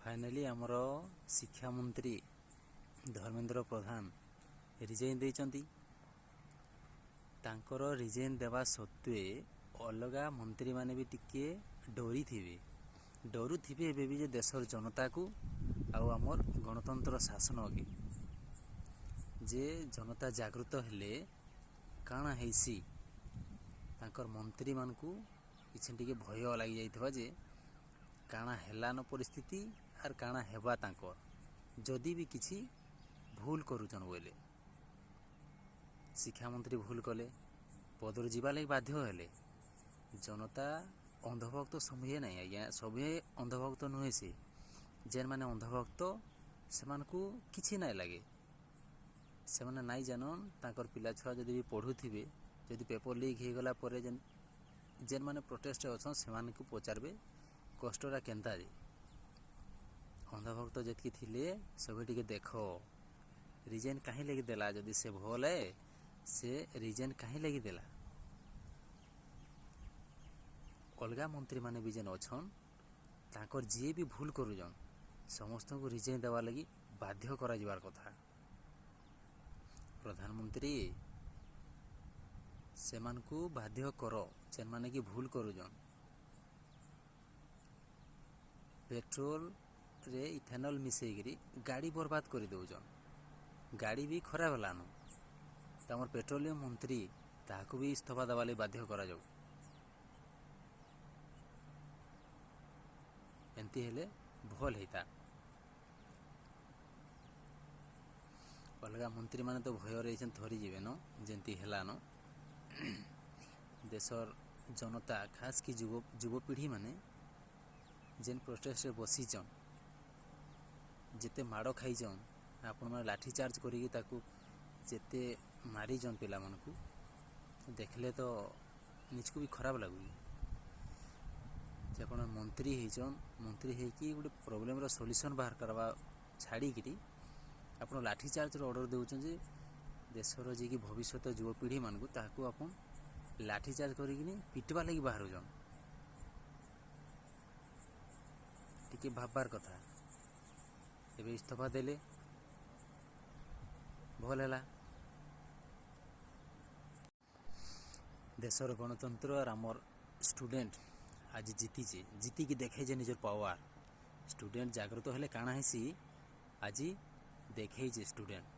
Finally ଆମର ଶିକ୍ଷାମନ୍ତ୍ରୀ Dharmendra Pradhan resign ଦେଇଛନ୍ତି। ତାଙ୍କର ରିଜାଇନ୍ ଦେବା ସତ୍ତ୍ୱେ ଅଲଗା ମନ୍ତ୍ରୀମାନେ ବି ଟିକେ ଡରିଥିବେ, ଡରୁଥିବେ ଏବେ ବି ଯେ ଦେଶର ଜନତାକୁ ଆଉ ଆମର୍ ଗଣତନ୍ତ୍ର ଶାସନକେ, ଯେ ଜନତା ଜାଗୃତ ହେଲେ କାଣା ହେଇସି। ତାଙ୍କର ମନ୍ତ୍ରୀମାନଙ୍କୁ କିଛି ଟିକେ ଭୟ ଲାଗିଯାଇଥିବା ଯେ କାଣା ହେଲାନ ପରିସ୍ଥିତି ଆର୍ କାଣା ହେବା ତାଙ୍କର ଯଦି ବି କିଛି ଭୁଲ କରୁଛନ୍ ବୋଇଲେ। ଶିକ୍ଷାମନ୍ତ୍ରୀ ଭୁଲ କଲେ, ପଦରୁ ଯିବା ଲାଗି ବାଧ୍ୟ ହେଲେ। ଜନତା ଅନ୍ଧଭକ୍ତ ସଭିଏ ନାଇଁ ଆଜ୍ଞା, ସଭିଏ ଅନ୍ଧଭକ୍ତ ନୁହେଁ। ସେ ଯେନ୍ମାନେ ଅନ୍ଧଭକ୍ତ ସେମାନଙ୍କୁ କିଛି ନାଇଁ ଲାଗେ, ସେମାନେ ନାଇଁ ଜାନନ୍। ତାଙ୍କର ପିଲା ଛୁଆ ଯଦି ବି ପଢ଼ୁଥିବେ, ଯଦି ପେପର୍ ଲିକ୍ ହେଇଗଲା ପରେ ଯେନ୍ମାନେ ପ୍ରୋଟେଷ୍ଟରେ ଅଛନ୍ ସେମାନଙ୍କୁ ପଚାରବେ କଷ୍ଟଟା କେନ୍ତା ଯେ। ଅନ୍ଧଭକ୍ତ ଯେତ୍କି ଥିଲେ ସବେ ଟିକେ ଦେଖ ରିଜାଇନ୍ କାହିଁ ଲାଗି ଦେଲା। ଯଦି ସେ ଭଲ୍ ଏ, ସେ ରିଜାଇନ୍ କାହିଁ ଲାଗି ଦେଲା? ଅଲଗା ମନ୍ତ୍ରୀମାନେ ବି ଯେନ୍ ଅଛନ୍, ତାଙ୍କର ଯିଏ ବି ଭୁଲ କରୁଛନ୍ ସମସ୍ତଙ୍କୁ ରିଜାଇନ୍ ଦେବା ଲାଗି ବାଧ୍ୟ କରାଯିବାର କଥା। ପ୍ରଧାନମନ୍ତ୍ରୀ, ସେମାନଙ୍କୁ ବାଧ୍ୟ କର ଯେନ୍ମାନେ କି ଭୁଲ କରୁଛନ୍। ପେଟ୍ରୋଲରେ ଇଥାନଲ୍ ମିଶେଇକିରି ଗାଡ଼ି ବର୍ବାଦ କରି ଦଉଛନ୍, ଗାଡ଼ି ବି ଖରାପ ହେଲାନ। ତ ଆମର ପେଟ୍ରୋଲିୟମ ମନ୍ତ୍ରୀ ତାହାକୁ ବି ଇସ୍ତଫା ଦେବା ଲାଗି ବାଧ୍ୟ କରାଯାଉ। ଏମିତି ହେଲେ ଭଲ୍ ହେଇତା। ଅଲଗା ମନ୍ତ୍ରୀମାନେ ତ ଭୟରେ ଏଇଛନ୍ ଥରିଯିବେନ ଯେମିତି ହେଲାନ। ଦେଶର ଜନତା, ଖାସ୍ କି ଯୁବପିଢ଼ିମାନେ ଯେନ୍ ପ୍ରୋଟେଷ୍ଟରେ ବସିଛନ୍, ଯେତେ ମାଡ଼ ଖାଇଛନ୍, ଆପଣମାନେ ଲାଠି ଚାର୍ଜ କରିକି ତାକୁ ଯେତେ ମାରିଛନ୍ ପିଲାମାନଙ୍କୁ, ଦେଖିଲେ ତ ନିଜକୁ ବି ଖରାପ ଲାଗୁଛି ଯେ ଆପଣ ମନ୍ତ୍ରୀ ହେଇଛନ୍, ମନ୍ତ୍ରୀ ହେଇକି ଗୋଟେ ପ୍ରୋବ୍ଲେମର ସଲ୍ୟୁସନ୍ ବାହାର କରବା ଛାଡ଼ିକିରି ଆପଣ ଲାଠି ଚାର୍ଜର ଅର୍ଡ଼ର ଦେଉଛନ୍ତି ଯେ ଦେଶର ଯିଏକି ଭବିଷ୍ୟତ ଯୁବପିଢ଼ିମାନଙ୍କୁ ତାହାକୁ ଆପଣ ଲାଠି ଚାର୍ଜ କରିକିନି ପିଟବା ଲାଗି ବାହାରୁଛନ୍। ଟିକେ ଭାବବାର କଥା। ଏବେ ଇସ୍ତଫା ଦେଲେ ଭଲ ହେଲା। ଦେଶର ଗଣତନ୍ତ୍ର ଆର୍ ଆମର୍ ଷ୍ଟୁଡେଣ୍ଟ ଆଜି ଜିତିଛେ, ଜିତିକି ଦେଖେଇଛେ ନିଜର ପାୱାର। ଷ୍ଟୁଡେଣ୍ଟ ଜାଗ୍ରତ ହେଲେ କାଣା ହେସି, ଆଜି ଦେଖେଇଛେ ଷ୍ଟୁଡେଣ୍ଟ।